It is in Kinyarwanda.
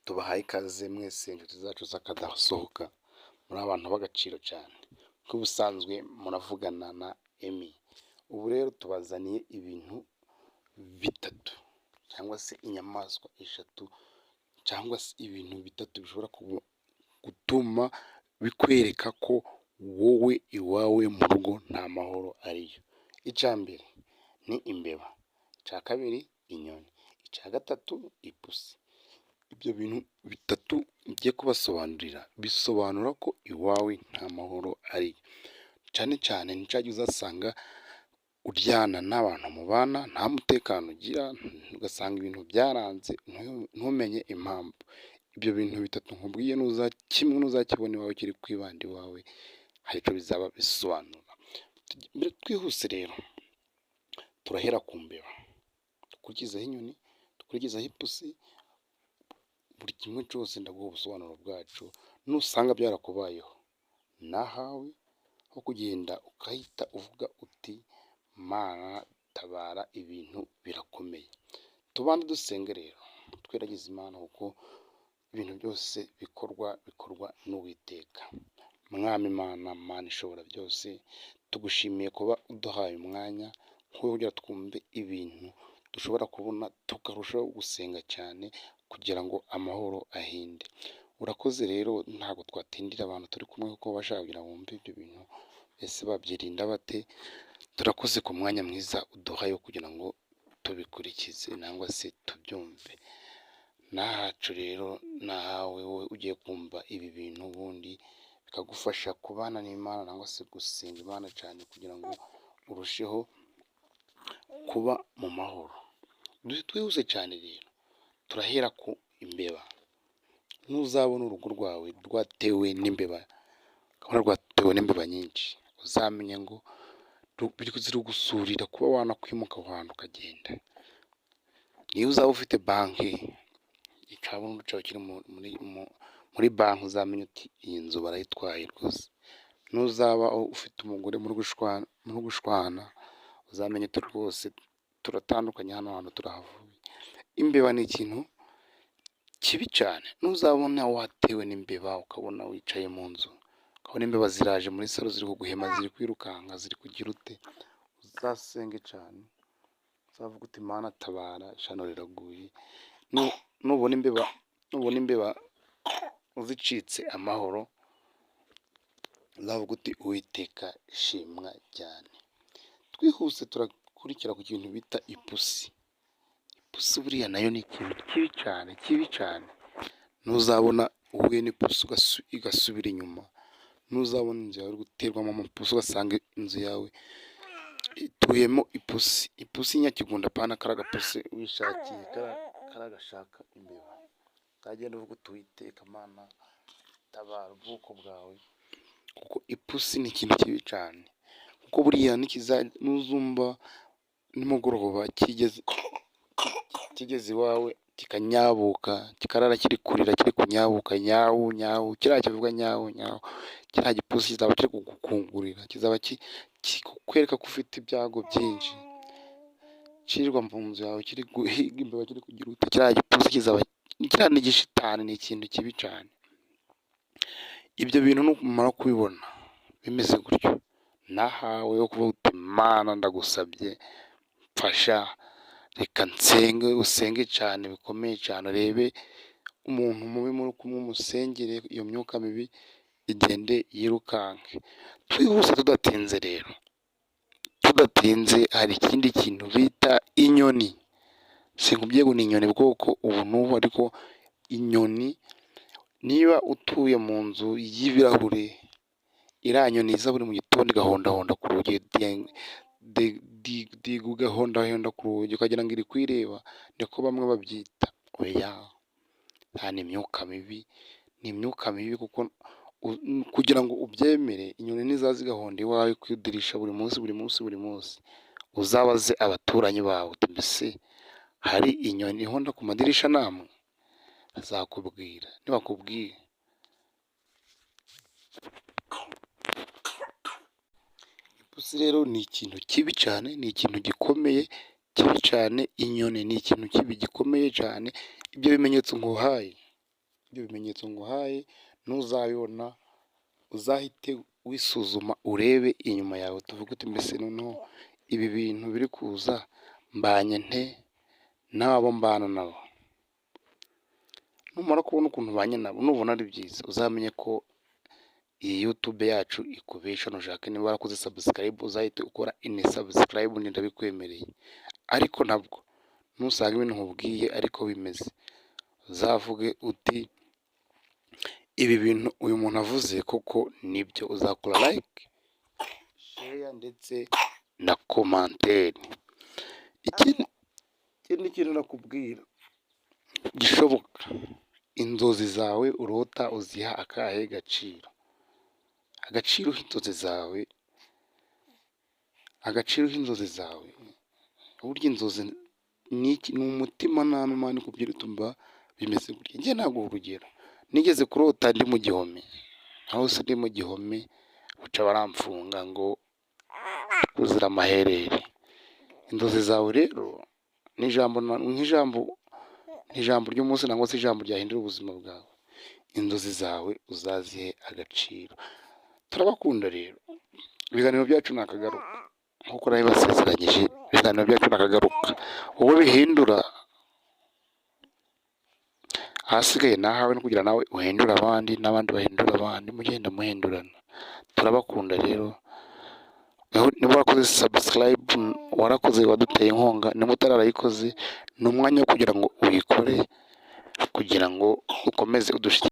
Tubahaye ikaze mwese inshuti zacu z'akadasohoka, muri abantu b'agaciro cyane, nk'ubusanzwe muravugana na Emmy. Ubu rero tubazaniye ibintu bitatu cyangwa se inyamaswa eshatu cyangwa se ibintu bitatu bishobora gutuma bikwereka ko wowe iwawe mu rugo nta mahoro ariyo. Icya mbere ni imbeba, icya kabiri inyoni, icya gatatu ipusi. Ibyo bintu bitatu ngiye kubasobanurira bisobanura ko iwawe nta mahoro ariyo, cyane cyane ni cya gihe uzasanga uryana n'abantu mubana nta mutekano ugira, ugasanga ibintu byaranze ntumenye impamvu. Ibyo bintu bitatu nkubwiye kimwe nuzakibona iwawe kiri kwibanda iwawe, hari icyo bizaba bisobanura. Twihuse rero turahera ku mbeba, dukurikizeho inyoni, dukurikizeho ipusi, buri kimwe cyose ndaguha ubusobanuro bwacyo, nusanga byarakubayeho ni ahawe ho kugenda ukahita uvuga uti Mana tabara ibintu birakomeye. Tubanze dusenge rero twiragize Imana kuko ibintu byose bikorwa bikorwa n'Uwiteka. Mwami Mana, Mana ishobora byose, tugushimiye kuba uduhaye umwanya nk'uwo kugira twumve ibintu dushobora kubona tukarushaho gusenga cyane kugira ngo amahoro ahinde. Urakoze rero, ntabwo twatindira abantu turi kumwe kuko bashaka kugira ngo bumve ibyo bintu, ese babyirinda bate? Turakoze ku mwanya mwiza uduhaye wo kugira ngo tubikurikize nangwa se tubyumve. N'ahacu rero ni ahawe wowe ugiye kumva ibi bintu ubundi bikagufasha kubana n'Imana nangwa se gusenga Imana cyane kugira ngo urusheho kuba mu mahoro. Twihuse cyane rero turahera ku imbeba. Nuzabona urugo rwawe rwatewe n'imbeba, ukabona rwatewe n'imbeba nyinshi, uzamenye ngo ziri gusurira kuba wanakwimuka aho hantu ukagenda. Niba uzaba ufite banki, icya burundu cyawe kiri muri banki, uzamenye uti iyi nzu barayitwaye rwose. Nuzaba ufite umugore muri gushwana, uzamenye uti rwose turatandukanye, hano hantu turahavuye. Imbeba ni ikintu kibi cyane. Nuzabona watewe n'imbeba, ukabona wicaye mu nzu, ukabona imbeba ziraje muri salon, ziri kuguhema, ziri kwirukanka, ziri kugira ute, uzasenge cyane, uzavuga uti Mana tabara, ishyano riraguye. Nubona imbeba uzicitse amahoro, uzavuga uti Uwiteka shimwa cyane. Twihuse turakurikira ku kintu bita ipusi. Ipusi buriya nayo ni ikintu kibi cyane, kibi cyane. Ntuzabona uhuye n'ipusi igasubira inyuma, ntuzabona inzu yawe iri guterwamo amapusi, ugasanga inzu yawe ituyemo ipusi, ipusi y'inyakigunda, apana kariya gapusi wishakiye, kariya gashaka imbeba. Uzagenda uvuga uti Uwiteka Mana tabara ubwoko bwawe, kuko ipusi ni ikintu kibi cyane. Kuko buriya nuzumva nimugoroba kigeze iwawe kikanyabuka, kikarara kiri kurira, kiri kunyabuka nyawu nyawu, kiriya kivuga nyawu nyawu, kiriya gipusi kizaba kiri kugukungurira, kizaba kikwereka ko ufite ibyago byinshi. Kirirwa mu nzu yawe kiri guhiga imbeba, kiri kugira ute, kiriya gipusi kizaba kiriya ni igishitani, ni ikintu kibi cyane. Ibyo bintu numara kubibona bimeze gutyo, nahawe wo kuvuga uti Mana ndagusabye mfasha, reka nsenge, usenge cyane bikomeye cyane, urebe umuntu mubi muri kumwe umusengere, iyo myuka mibi igende yirukanke. Twihuse tudatinze rero, tudatinze hari ikindi kintu bita inyoni. Sinkubwiye ngo ni inyoni bwoko ubu n'ubu, ariko inyoni, niba utuye mu nzu y'ibirahure, iriya nyoni iza buri mu gitondo igahondahonda ku rugi, igahondahonda ku rugi ukagira ngo iri kwireba, niko bamwe babyita. Oya, nta ni imyuka mibi, ni imyuka mibi, kuko kugira ngo ubyemere, inyoni nizaza igahonda iwawe ku idirisha buri munsi, buri munsi, buri munsi, uzabaze abaturanyi bawe uti mbese hari inyoni ihonda ku madirisha namwe? Bazakubwira. Nibakubwira, ipusi rero ni ikintu kibi cyane, ni ikintu gikomeye kibi cyane. Inyoni ni ikintu kibi gikomeye cyane. Ibyo bimenyetso nguhaye Ibyo bimenyetso nguhaye ntuzabibona, uzahite wisuzuma, urebe inyuma yawe, tuvuge uti: "Mbese noneho ibi bintu biri kuza, mbanye nte n'abo mbana nabo?" Numara kubona ukuntu ubanye nabo, nubona ari byiza, uzamenye ko iyi YouTube yacu ikubesha. Nushaka niba warakoze subscribe, uzahite ukora unsubscribe, ndabikwemereye. Ariko nabwo nusanga ibintu nkubwiye ariko bimeze, uzavuge uti: "Ibi bintu uyu muntu avuze koko nibyo." Uzakora like, share ndetse na commentaire. Ikindi kintu nakubwira gishoboka: inzozi zawe urota uziha akahe gaciro? Agaciro uha inzozi zawe, agaciro uha inzozi zawe. Burya inzozi ni iki? Ni umutimanama. Imana ikubwira utumva bimeze gutya. Njye ntabwo, urugero, nigeze kurota ndi mu gihome, aho se ndi mu gihome, buca baramfunga ngo kuzira amaherere. Inzozi zawe rero ni ijambo, nk'ijambo, ijambo ry'umunsi nangwa se ijambo ryahindura ubuzima bwawe. Inzozi zawe uzazihe agaciro. Turabakunda rero, ibiganiro byacu ni akagaruka nk'uko nabibasezeranyije. Ibiganiro byacu ni akagaruka, wowe bihindura, ahasigaye ni ahawe no kugira nawe uhindure abandi, n'abandi bahindura abandi, mugenda muhindurana. Turabakunda rero. Niba warakoze subscribe, warakoze, waduteye inkunga. Niba utararayikoze, ni umwanya wo kugira ngo uyikore, kugira ngo ukomeze udushyigikire.